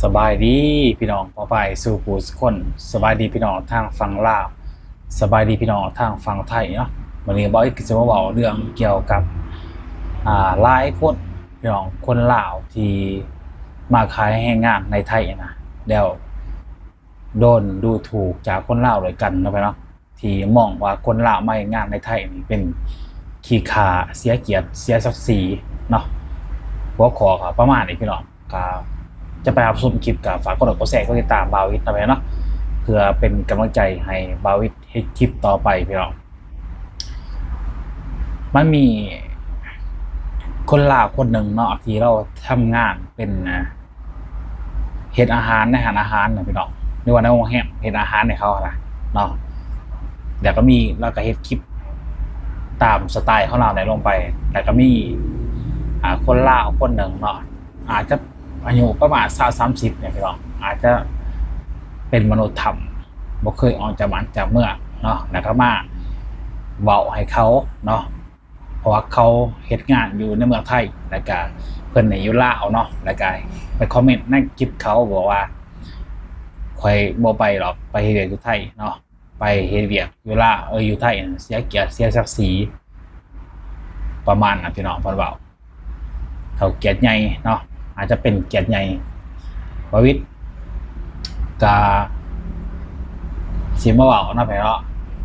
ສະບາຍດີພີ່ນ້ອງປ້ອງປາຍສູ່ຜູ້ສູ່ຄົນ, ສະບາຍດີພີ່ນ້ອງທາງຝັ່ງລາວ, ສະບາຍດີພີ່ນ້ອງທາງຝັ່ງໄທເນາະ. ມື້ນີ້ບ່າວອິດກໍຈະມາເວົ້າເລື່ອງກ່ຽວກັບ ອ່າ ຫຼາຍຄົນພີ່ນ້ອງ ຄົນລາວທີ່ມາຂາຍແຮງງານໃນໄທນະ ແລ້ວໂດນດູຖູກຈາກຄົນລາວດ້ວຍກັນເນາະພີ່ນ້ອງ. ທີ່ມອງວ່າຄົນລາວມາເຮັດງານໃນໄທນີ້ເປັນຂີ້ຂ້າ ເສຍກຽດ ເສຍສັກສີເນາະ. ຫົວຂໍ້ກໍປະມານນີ້ພີ່ນ້ອງ, ກໍຈະໄປຮັບຊົມຄລິບ ກໍຝາກກົດໄລກົດແຊ ກົດຕິດຕາມບ່າວອິດນຳແດ່ເນາະ ເພື່ອເປັນກຳລັງໃຈໃຫ້ບ່າວອິດເຮັດຄລິບຕໍ່ໄປພີ່ນ້ອງ. ມັນມີຄົນລາວຄົນໜຶ່ງເນາະ ທີ່ລາວທຳງານເປັນ ເຮັດອາຫານໃນຮ້ານອາຫານນະພີ່ນ້ອງ ຫຼືວ່າໃນໂຮງແຮມ ເຮັດອາຫານໃຫ້ເຂົາຫັ້ນນະເນາະ. ແລ້ວກໍມີ ລາວກໍເຮັດຄລິບຕາມສະໄຕຂອງລາວນີ້ລົງໄປ. ແລ້ວກໍມີ ອ່າ ຄົນລາວຄົນໜຶ່ງເນາະ ອາດຈະອາຍຸປະມານຊາວສາມສິບນີ້ພີ່ນ້ອງ ອາດຈະເປັນມະນຸດຖ້ຳ ບໍ່ເຄີຍອອກຈາກບ້ານຈາກເມືອງເນາະ ແລ້ວກໍມາເວົ້າໃຫ້ເຂົາເນາະ ເພາະວ່າເຂົາເຮັດງານຢູ່ໃນເມືອງໄທ ແລ້ວກະເພິ່ນນີ້ຢູ່ລາວເນາະ ແລ້ວກະໄປຄອມເມັນໃນຄລິບເຂົາ ບອກວ່າ ຂ້ອຍບໍ່ໄປດອກ ໄປເຮັດວຽກຢູ່ໄທເນາະ ໄປເຮັດວຽກຢູ່ລາວ ເອີ ຢູ່ໄທ ເສຍກຽດເສຍສັກສີ ປະມານນັ້ນພີ່ນ້ອງ ເພິ່ນເວົ້າ. ເຂົາກຽດໃຫຍ່ເນາະ ອາດຈະເປັນກຽດໃຫຍ່. ບ່າວອິດກະຊິມາເວົ້ານຳເນາະ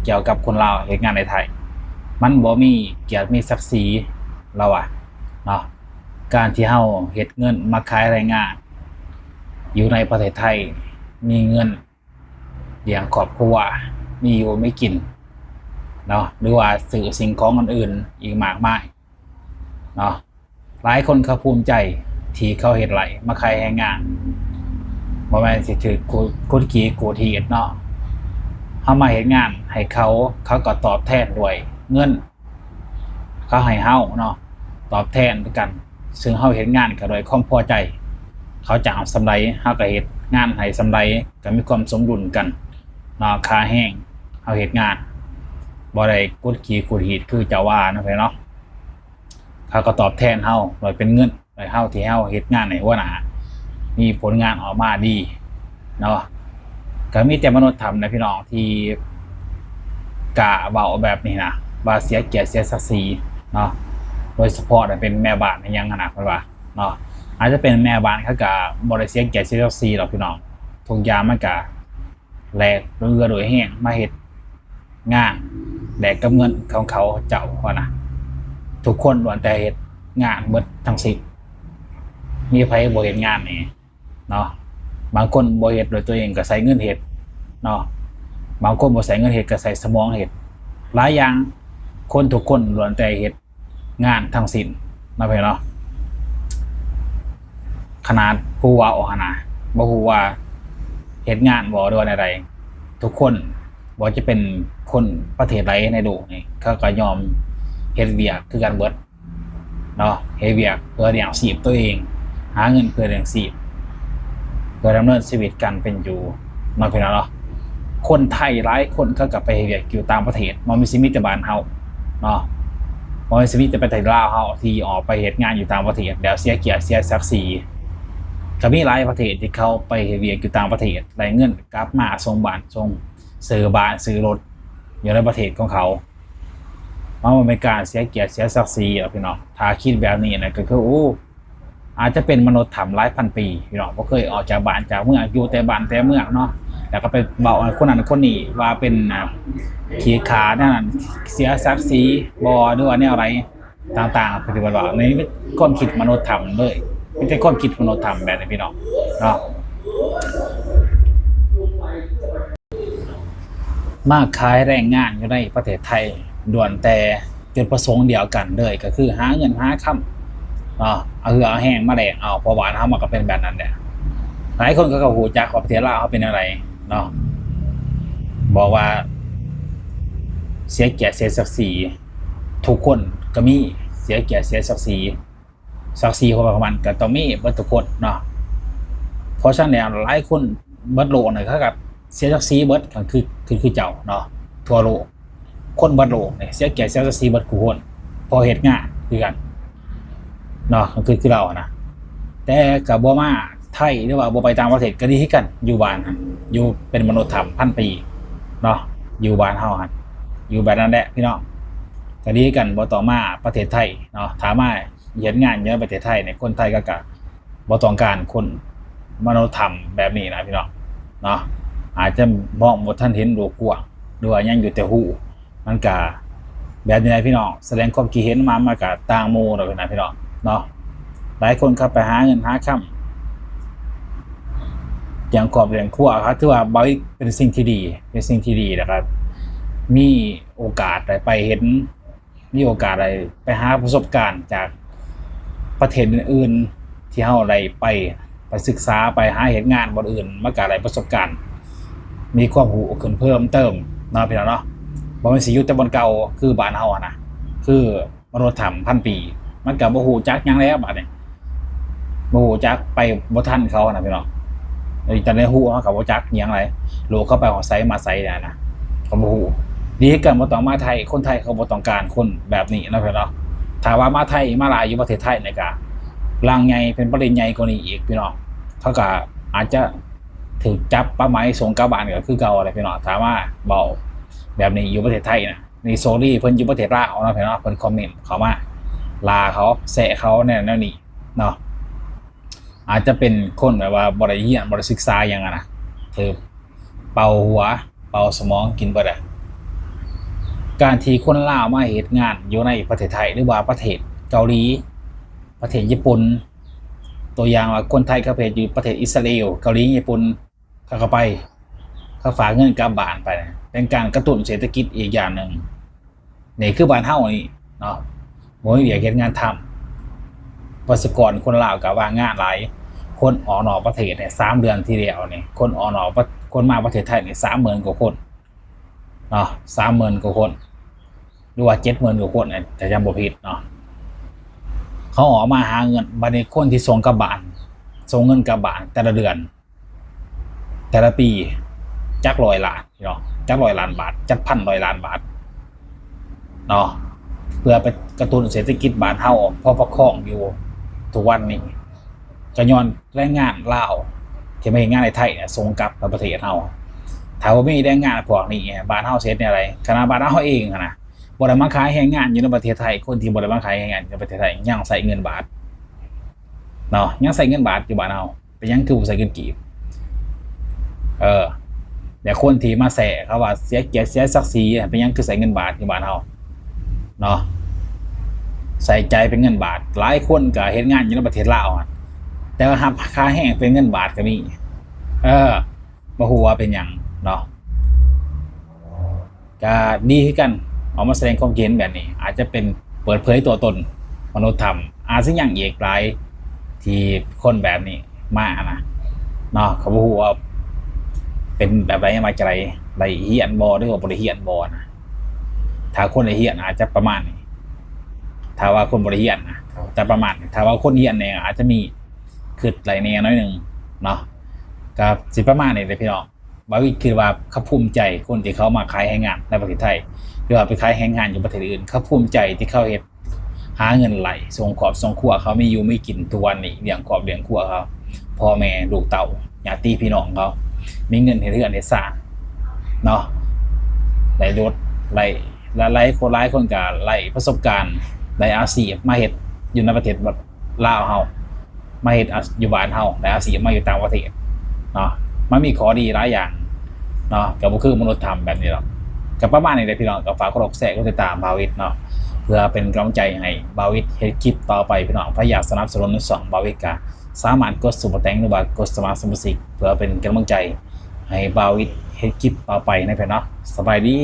ກ່ຽວກັບຄົນລາວເຮັດງານໃນໄທ ມັນບໍ່ມີກຽດມີສັກສີ ລາວວ່າເນາະ. ການທີ່ເຮົາເຮັດເງິນມາຂາຍແຮງງານຢູ່ໃນປະເທດໄທ ມີເງິນລ້ຽງຄອບຄົວ ມີຢູ່ມີກິນເນາະ ຫຼືວ່າຊື້ສິ່ງຂອງອື່ນໆອີກມາກມາຍ ເນາະ. ຫຼາຍຄົນເຂົາພູມໃຈທີ່ເຂົາເຮັດໄລ່ມາຂາຍແຮງງານ ບໍ່ແມ່ນຊິຖືກຂູດ ຂູດຂີ້ຂູດຮີດເນາະ. ເຮົາມາເຮັດງານໃຫ້ເຂົາ ເຂົາກໍຕອບແທນດ້ວຍເງິນ ເຂົາໃຫ້ເຮົາເນາະ ຕອບແທນຄືກັນ ເຊິ່ງເຮົາເຮັດງານກໍດ້ວຍຄວາມພໍໃຈ ເຂົາຈ້າງສ່ຳໃດ ເຮົາກໍເຮັດງານໃຫ້ສ່ຳໃດ ກໍມີຄວາມສົມດຸນກັນເນາະ. ຄ່າແຮງເຮົາເຮັດງານ ບໍ່ໄດ້ຂູດຂີ້ຂູດຮີດຄືເຈົ້າວ່າເນາະ ເພິ່ນເນາະ. ເຂົາກໍຕອບແທນເຮົາໂດຍເປັນເງິນ ໂດຍເຮົາທີ່ເຮົາເຮັດງານໃຫ້ຫົວໜ້າ ມີຜົນງານອອກມາດີເນາະ. ກໍມີແຕ່ມະນຸດທຳນະພີ່ນ້ອງ ທີ່ກ້າເວົ້າແບບນີ້ນະ ວ່າເສຍກຽດເສຍສັກສີເນາະ. ໂດຍສະເພາະນະເປັນແມ່ບ້ານອີ່ຫຍັງຫັ້ນນະ ເພິ່ນວ່າເນາະ. ອາດຈະເປັນແມ່ບ້ານ ເຂົາກໍບໍ່ໄດ້ເສຍກຽດເສຍສັກສີດອກພີ່ນ້ອງ, ທຸກຢ່າງມັນກໍ ແລກເຫຼືອໂດຍແຮງມາເຮັດງານ ແລກກັບເງິນຂອງເຂົາເຈົ້າຫັ້ນນະ. ທຸກຄົນລ້ວນແຕ່ເຮັດງານເບິດທັງສິ້ນ, ມີໃຜບໍ່ເຮັດງານແດ່ເນາະ? ບາງຄົນບໍ່ເຮັດດ້ວຍຕົວເອງກໍໃຊ້ເງິນເຮັດເນາະ, ບາງຄົນບໍ່ໃຊ້ເງິນເຮັດກໍໃຊ້ສະໝອງເຮັດ. ຫຼາຍຢ່າງ ຄົນທຸກຄົນລ້ວນແຕ່ເຮັດ ງານທັງສິ້ນເນາະ ພີ່ນ້ອງເນາະ. ຂະໜາດຜູ້ເວົ້າຫັ້ນນະ ບໍ່ຮູ້ວ່າເຮັດງານບໍ່ ຫຼືວ່າແນວໃດ, ທຸກຄົນ ບໍ່ວ່າຈະເປັນຄົນປະເທດໃດໃນໂລກນີ້ ເຂົາກໍຍອມເຮັດວຽກຄືກັນເບິດເນາະ, ເຮັດວຽກເພື່ອລ້ຽງຊີບຕົວເອງ, ຫາເງິນເພື່ອລ້ຽງຊີບ ເພື່ອດຳເນີນຊີວິດການເປັນຢູ່ເນາະ ພີ່ນ້ອງເນາະ. ຄົນໄທຫຼາຍຄົນເຂົາກໍໄປເຮັດວຽກຢູ່ຕ່າງປະເທດ, ບໍ່ແມ່ນຊິມີແຕ່ບ້ານເຮົາເນາະ, ບໍ່ແມ່ນຊິມີແຕ່ປະເທດລາວເຮົາທີ່ອອກໄປເຮັດງານຢູ່ຕ່າງປະເທດ ແລ້ວເສຍກຽດເສຍສັກສີ. ກໍມີຫຼາຍປະເທດທີ່ເຂົາໄປເຮັດວຽກຢູ່ຕ່າງປະເທດ ໄດ້ເງິນກັບມາສົ່ງບ້ານ ສົ່ງ ຊື້ບ້ານ ຊື້ລົດຢູ່ໃນປະເທດຂອງເຂົາ. ມັນບໍ່ແມ່ນການເສຍກຽດເສຍສັກສີດອກ ພີ່ນ້ອງ. ຖ້າຄິດແບບນີ້ນະ ກໍຄື ໂອ້ ອາດຈະເປັນມະນຸດຖ້ຳຫຼາຍພັນປີ ພີ່ນ້ອງ, ບໍ່ເຄີຍອອກຈາກບ້ານຈາກເມືອງ, ຢູ່ແຕ່ບ້ານແຕ່ເມືອງເນາະ, ແລ້ວກໍໄປເວົ້າໃຫ້ຄົນນັ້ນຄົນນີ້ວ່າເປັນ ອ່າ ຂີ້ຂ້າແນວນັ້ນ, ເສຍສັກສີບໍ່ ຫຼືວ່າແນວໃດຕ່າງໆ ປະຕິບັດວ່າ ນີ້ເປັນຄວາມຄິດມະນຸດຖ້ຳເລີຍ, ເປັນແຕ່ຄວາມຄິດມະນຸດຖ້ຳແບບນີ້ ພີ່ນ້ອງເນາະ. ມາຂາຍແຮງງານຢູ່ໃນປະເທດໄທ ລ້ວນແຕ່ຈຸດປະສົງດຽວກັນເລີຍ ກໍຄືຫາເງິນຫາຄຳເນາະ, ເອົາເຫື່ອເອົາແຮງມາແລກເອົາ, ເພາະວ່າເຮົາມັນກໍເປັນແບບນັ້ນແຫຼະ. ຫຼາຍຄົນເຂົາກໍຮູ້ຈັກວ່າປະເທດລາວເຮົາເປັນແນວໃດເນາະ, ບອກວ່າເສຍກຽດເສຍສັກສີ, ທຸກຄົນກໍມີເສຍກຽດເສຍສັກສີ. ສັກສີຂອງໃຜຂອງມັນກໍຕ້ອງມີເບິດທຸກຄົນເນາະ. ເພາະສະນັ້ນແລ້ວ ຫຼາຍຄົນເບິດໂລກນີ້ ເຂົາກໍເສຍສັກສີເບິດ ກໍຄື ຄື ຄືເຈົ້າເນາະ, ທົ່ວໂລກ ຄົນເບິດໂລກນີ້ເສຍກຽດເສຍສັກສີເບິດທຸກຄົນ ເພາະເຮັດງານຄືກັນເນາະ, ກໍຄື ຄືລາວນະ. ແຕ່ກໍບໍ່ມາ ໄທ ຫຼືວ່າບໍ່ໄປຕ່າງປະເທດກໍດີຄືກັນ ຢູ່ບ້ານຫັ້ນ ຢູ່ເປັນມະນຸດຖ້ຳພັນປີເນາະ ຢູ່ບ້ານເຮົາຫັ້ນ ຢູ່ແບບນັ້ນແຫຼະພີ່ນ້ອງ ກໍດີຄືກັນ ບໍ່ຕ້ອງມາປະເທດໄທເນາະ ຖ້າມາເຮັດງານຢູ່ໃນປະເທດໄທນີ້ ຄົນໄທເຂົາກໍບໍ່ຕ້ອງການຄົນມະນຸດຖ້ຳແບບນີ້ນະພີ່ນ້ອງເນາະ ອາດຈະມອງບໍ່ທັນເຫັນໂລກກວ້າງ ຫຼືວ່າຍັງຢູ່ແຕ່ຮູ້ ມັນກະແບບນີ້ແຫຼະພີ່ນ້ອງ ສະແດງຄວາມຄິດເຫັນມາ ມັນກະຕ່າງໝູ່ດອກນະພີ່ນ້ອງເນາະ ຫຼາຍຄົນເຂົາໄປຫາເງິນຫາຄຳ ລ້ຽງຄອບລ້ຽງຄົວ ເຂົາຖືວ່າເປັນສິ່ງທີ່ດີ ເປັນສິ່ງທີ່ດີ ແລ້ວກະມີໂອກາດໄດ້ໄປເຫັນ ມີໂອກາດໄດ້ໄປຫາປະສົບການຈາກປະເທດອື່ນໆ ທີ່ເຮົາໄດ້ໄປ ໄປສຶກສາ ໄປຫາເຮັດງານບ່ອນອື່ນ ມັນກະໄດ້ປະສົບການ ມີຄວາມຮູ້ຂຶ້ນເພີ່ມເຕີມເນາະ ພີ່ນ້ອງເນາະ ບໍ່ແມ່ນຊິຢູ່ແຕ່ບ່ອນເກົ່າຄືບ້ານເຮົາຫັ້ນນະ ຄືມະນຸດຖ້ຳພັນປີ ມັນກະບໍ່ຮູ້ຈັກຫຍັງແລ້ວບາດນີ້ ບໍ່ຮູ້ຈັກ ໄປບໍ່ທັນເຂົານະພີ່ນ້ອງ ຕອນນີ້ຮູ້ເຮົາກໍບໍ່ຈັກຫຍັງຫຼາຍ ໂລກເຂົາໄປຮອດໃສມາໃສນະ ກໍບໍ່ຮູ້ ດີຄືກັນ ບໍ່ຕ້ອງມາໄທ ຄົນໄທເຂົາບໍ່ຕ້ອງການຄົນແບບນີ້ເນາະ ພີ່ນ້ອງ ຖ້າວ່າມາໄທ ມາຫຼາຍຢູ່ປະເທດໄທນີ້ກະ ລັງໃຫຍ່ ເປັນປະເດັນໃຫຍ່ກວ່ານີ້ອີກ ພີ່ນ້ອງ ເຂົາກະອາດຈະຖືກຈັບ ປັບໃໝ ສົ່ງກັບບ້ານກໍຄືເກົ່າແຫຼະ ພີ່ນ້ອງ ຖ້າມາເວົ້າແບບນີ້ຢູ່ປະເທດໄທນະ ນີ້ໂຊລີເພິ່ນຢູ່ປະເທດລາວເນາະ ພີ່ນ້ອງ ເພິ່ນຄອມເມັນເຂົ້າມາ ລາເຂົາ ແຊະເຂົາ ແນວ ແນວນີ້ເນາະ ອາດຈະເປັນຄົນແບບວ່າບໍ່ໄດ້ຮຽນ ບໍ່ໄດ້ສຶກສາຫຍັງຫັ້ນນະ ຖືກເປົ່າຫົວ ເປົ່າສະໝອງກິນເບິດແຫຼະ ການທີ່ຄົນລາວມາເຮັດງານຢູ່ໃນປະເທດໄທ ຫຼືວ່າປະເທດເກົາຫຼີ ປະເທດຍີ່ປຸ່ນ ຕົວຢ່າງວ່າຄົນໄທເຂົາໄປເຮັດຢູ່ປະເທດອິດສະຣາເອວ ເກົາຫຼີ ຍີ່ປຸ່ນ ເຂົາກໍໄປ ເຂົາຝາກເງິນກັບບ້ານໄປ ເປັນການກະຕຸ້ນເສດຖະກິດອີກຢ່າງໜຶ່ງ ນີ້ຄືບ້ານເຮົານີ້ເນາະ ບໍ່ມີວຽກເຮັດງານທຳ ປະຊາກອນຄົນລາວກໍວ່າງງານຫຼາຍ ຄົນອອກນອກປະເທດນີ້ ສາມເດືອນທີ່ແລ້ວນີ້ ຄົນອອກນອກປະ ຄົນມາປະເທດໄທນີ້ ສາມໝື່ນກວ່າຄົນເນາະ ສາມໝື່ນກວ່າຄົນ ຫຼືວ່າເຈັດໝື່ນກວ່າຄົນ ຖ້າຈຳບໍ່ຜິດເນາະ ເຂົາອອກມາຫາເງິນ ບາດນີ້ຄົນທີ່ສົ່ງກັບບ້ານ ສົ່ງເງິນກັບບ້ານແຕ່ລະເດືອນ ແຕ່ລະປີຈັກຮ້ອຍລ້ານພີ່ນ້ອງ ຈັກຮ້ອຍລ້ານບາດ ຈັກພັນຮ້ອຍລ້ານບາດເນາະ ເພື່ອໄປກະຕຸ້ນເສດຖະກິດບ້ານເຮົາພໍປະຄອງຢູ່ທຸກວັນນີ້ ກໍຍ້ອນແລງງານລາວທີ່ມາເຮັດງານໃນໄທນະ ສົ່ງກັບໄປປະເທດເຮົາ ຖ້າບໍ່ມີແລງງານພວກນີ້ ບ້ານເຮົາຊິເຮັດແນວໃດ? ຂະໜາດບ້ານເຮົາເອງຫັ້ນນະ ບໍ່ໄດ້ມາຂາຍແຮງງານຢູ່ໃນປະເທດໄທ ຄົນທີ່ບໍ່ໄດ້ມາຂາຍແຮງງານໃນປະເທດໄທ ຍັງໃຊ້ເງິນບາດເນາະ ຍັງໃຊ້ເງິນບາດຢູ່ບ້ານເຮົາ ເປັນຫຍັງຄືບໍ່ໃຊ້ເງິນກີບ? ເອີ ແລະຄົນທີ່ມາແຊະເຂົາວ່າເສຍກຽດເສຍສັກສີ ເປັນຫຍັງຄືໃຊ້ເງິນບາດຢູ່ບ້ານເຮົາເນາະ ໃຊ້ຈ່າຍເປັນເງິນບາດ ຫຼາຍຄົນກໍເຮັດງານຢູ່ໃນປະເທດລາວ ແຕ່ວ່າຮັບຄ່າແຮງເປັນເງິນບາດກໍມີ ເອີ ບໍ່ຮູ້ວ່າເປັນຫຍັງເນາະ ກະດີຄືກັນ ອອກມາສະແດງຄວາມຄິດເຫັນແບບນີ້ ອາດຈະເປັນເປີດເຜີຍຕົວຕົນມະນຸດຖ້ຳ ອາດຊິຍັງອີກຫຼາຍທີ່ຄົນແບບນີ້ມານະເນາະ ເຂົາບໍ່ຮູ້ວ່າເປັນແບບໃດ ມາຈາກໃດ ໄດ້ຮຽນບໍ່ ຫຼືວ່າບໍ່ໄດ້ຮຽນບໍ່ນະ ຖ້າຄົນໄດ້ຮຽນອາດຈະປະມານນີ້ ຖ້າວ່າຄົນບໍ່ໄດ້ຮຽນນະ ຈະປະມານນີ້ ຖ້າວ່າຄົນຮຽນແດ່ ອາດຈະມີຄຶດໄດ້ແດ່ໜ້ອຍໜຶ່ງເນາະ ກະຊິປະມານນີ້ແຫຼະພີ່ນ້ອງ. ບ່າວວິດຄິດວ່າເຂົາພູມໃຈ ຄົນທີ່ເຂົາມາຂາຍແຮງງານໃນປະເທດໄທ ຫຼືວ່າໄປຂາຍແຮງງານຢູ່ປະເທດອື່ນ ເຂົາພູມໃຈທີ່ເຂົາເຮັດ ຫາເງິນໄຫຼ ສົ່ງຄອບສົ່ງຄົວ ເຂົາມີຢູ່ມີກິນທຸກວັນນີ້ ລ້ຽງຄອບລ້ຽງຄົວເຂົາ ພໍ່ແມ່ລູກເຕົ້າ ຍາດຕິພີ່ນ້ອງເຂົາ ມີເງິນເຮັດເຮືອນເຮັດຊານເນາະ ໄດ້ລົດ ໄດ້ ຫຼາຍໆຄົນ ຫຼາຍຄົນກໍໄດ້ປະສົບການ ໄດ້ອາຊີບມາເຮັດຢູ່ໃນປະເທດລາວເຮົາ ມາເຮັດອາ ຢູ່ບ້ານເຮົາ ໄດ້ອາຊີບມາຢູ່ຕ່າງປະເທດເນາະ ມັນມີຂໍ້ດີຫຼາຍຢ່າງເນາະ ກໍບໍ່ຄືມະນຸດຖ້ຳແບບນີ້ດອກ. ກໍປະມານນີ້ແຫຼະພີ່ນ້ອງ ກໍຝາກກົດໄລກ໌ ກົດແຊ ກົດຕິດຕາມບ່າວວິດເນາະ ເພື່ອເປັນກຳລັງໃຈໃຫ້ບ່າວວິດເຮັດຄລິບຕໍ່ໄປພີ່ນ້ອງ. ໃຜຢາກສະໜັບສະໜູນຊ່ອງບ່າວວິດ ກໍສາມາດກົດຊຸບເປີແຕັງ ຫຼືວ່າກົດສະມາຊິກສະມາຊິກ ເພື່ອເປັນກຳລັງໃຈໃຫ້ບ່າວວິດເຮັດຄລິບຕໍ່ໄປນະພີ່ນ້ອງເນາະ. ສະບາຍດີ.